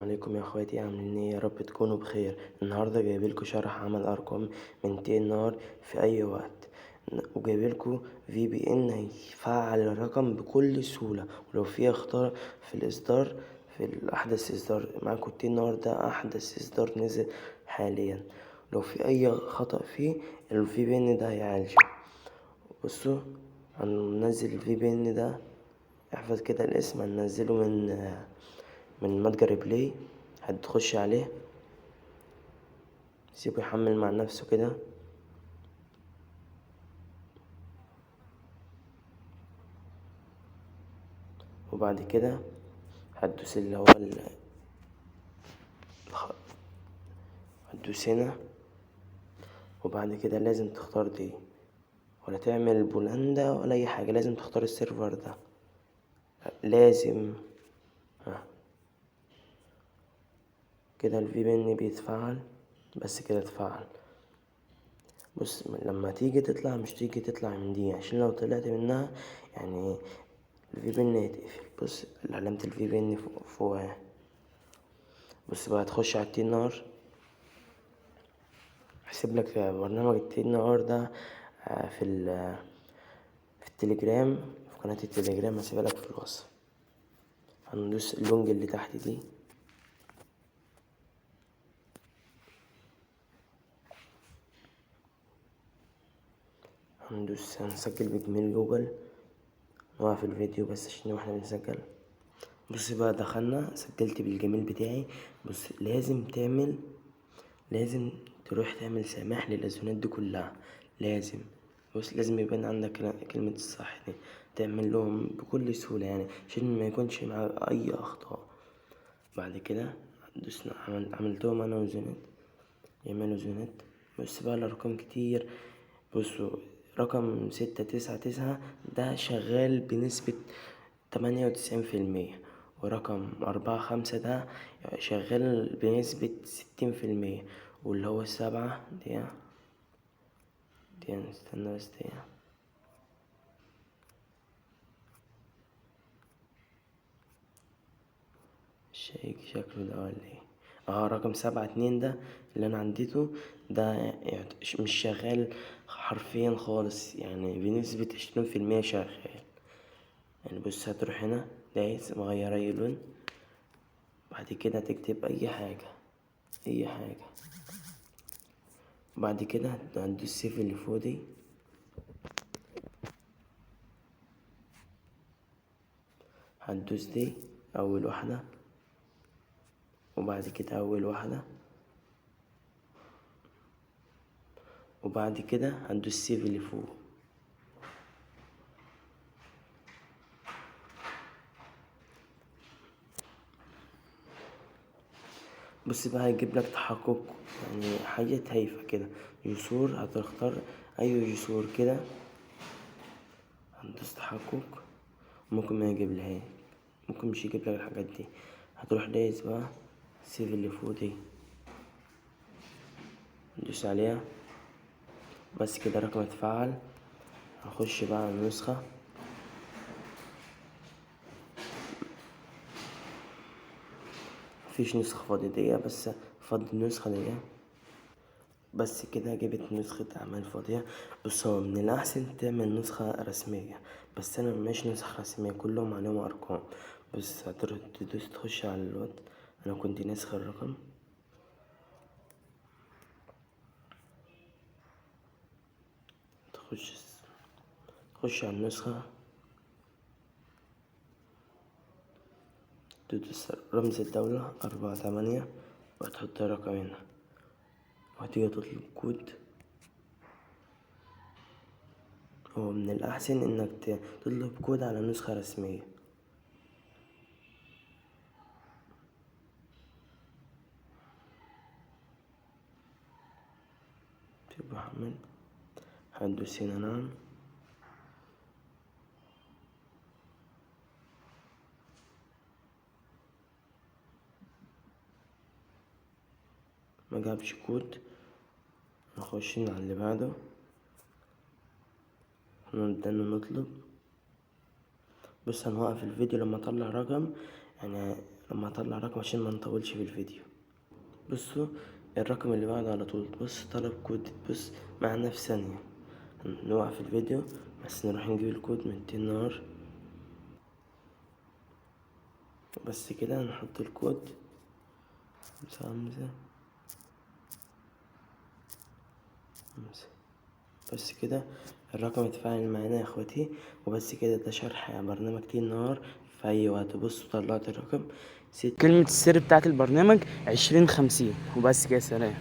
عليكم يا اخواتي، عاملين ايه؟ يا رب تكونوا بخير. النهارده جايبلكوا شرح عمل ارقام من TNR في اي وقت، وجايبلكوا VPN هيفعل الرقم بكل سهوله، ولو في اخطاء في الاصدار في احدث اصدار معاكم TNR ده احدث اصدار نزل حاليا، لو في اي خطأ فيه ال VPN ده هيعالجه. بصوا هننزل ال VPN ده، احفظ كده الاسم، هننزله من متجر Play، هتخش عليه سيبه يحمل مع نفسه كده. وبعد كده هتدوس اللي هو هتدوس هنا، وبعد كده لازم تختار دي، ولا تعمل بولندا ولا اي حاجة، لازم تختار ال server ده لازم. كده ال VPN بيتفعل، بس كده اتفعل. بص لما تيجي تطلع مش تيجي تطلع من دي، عشان لو طلعت منها ال VPN هيتقفل. بص علامة ال VPN فوق اهي. بص بقى هتخش على ال TNR، هسيب لك برنامج ال TNR ده في التليجرام، في قناة التليجرام هسيبها لك في الوصف. هندوس اللونج اللي تحت دي، هنسجل بجميل جوجل، نوقف الفيديو بس عشان واحنا بنسجل. بص بقى دخلنا سجلت بالجميل بتاعي. بص لازم تروح تعمل سماح للأذونات دي كلها، لازم. بص لازم يبان عندك كلمة الصح دي، تعمل لهم بكل سهولة عشان ما يكونش مع أي أخطاء. بعد كده دوسنا عملتهم أنا وزينات، يعملوا زينات. بص بقى الأرقام كتير. بصوا رقم 699 ده شغال بنسبة تمانية وتسعين في المية، ورقم أربعة خمسة ده شغال بنسبة ستين في المية، واللي هو 7 دي استنى بس دي شايك شكله ده ولا ايه؟ رقم 7 2 ده اللي انا عديته ده مش شغال حرفيا خالص، بنسبة عشرين في المية شغال. بص هتروح هنا دايس مغير اي لون، بعد كده تكتب اي حاجة، اي حاجة. بعد كده هتدوس السيف اللي فوق دي، هتدوس دي اول واحدة، وبعد كده اول واحدة، وبعد كده هتدوس السيف اللي فوق. بص بقى هيجيب لك تحقق، حاجة هايفة كده، جسور، هتختار اي جسور كده، هتدوس تحقق، ممكن ما يجيب لهاش، ممكن مش يجيب لك الحاجات دي. هتروح دايس بقى السيف اللي فوق دي، ندوس عليها، بس كده الرقم اتفعل. هنخش بقى على النسخة، مفيش نسخة فاضية دي، بس فاضي النسخة دي بس كده. جبت نسخة أعمال فاضية. بص هو من الأحسن تعمل نسخة رسمية، بس أنا مش نسخة رسمية، كلهم عليهم أرقام. بس هتروح تدوس تخش على الوات، أنا كنت ناسخ الرقم. تخش على النسخة، تدوس رمز الدولة 48، وهتحط الرقم هنا، وهتيجي تطلب كود. هو من الأحسن إنك تطلب كود على نسخة رسمية. تبقى حمل، هتدوس هنا نعم، ما جابش كود. نخش على اللي بعده، نبدأ نطلب. بص هنوقف الفيديو لما اطلع رقم، لما اطلع رقم عشان ما نطولش في الفيديو. بصوا الرقم اللي بعده على طول، بص طلب كود، بص معانا في ثانية. نوقف الفيديو بس نروح نجيب الكود من TNR. بس كده نحط الكود 5 5 5. بس كده الرقم اتفاعل معانا يا اخواتي. وبس كده ده شرح برنامج TNR في اي وقت. بصوا طلعت الرقم 6، كلمة السر بتاعت البرنامج 2050. وبس كده، سلام.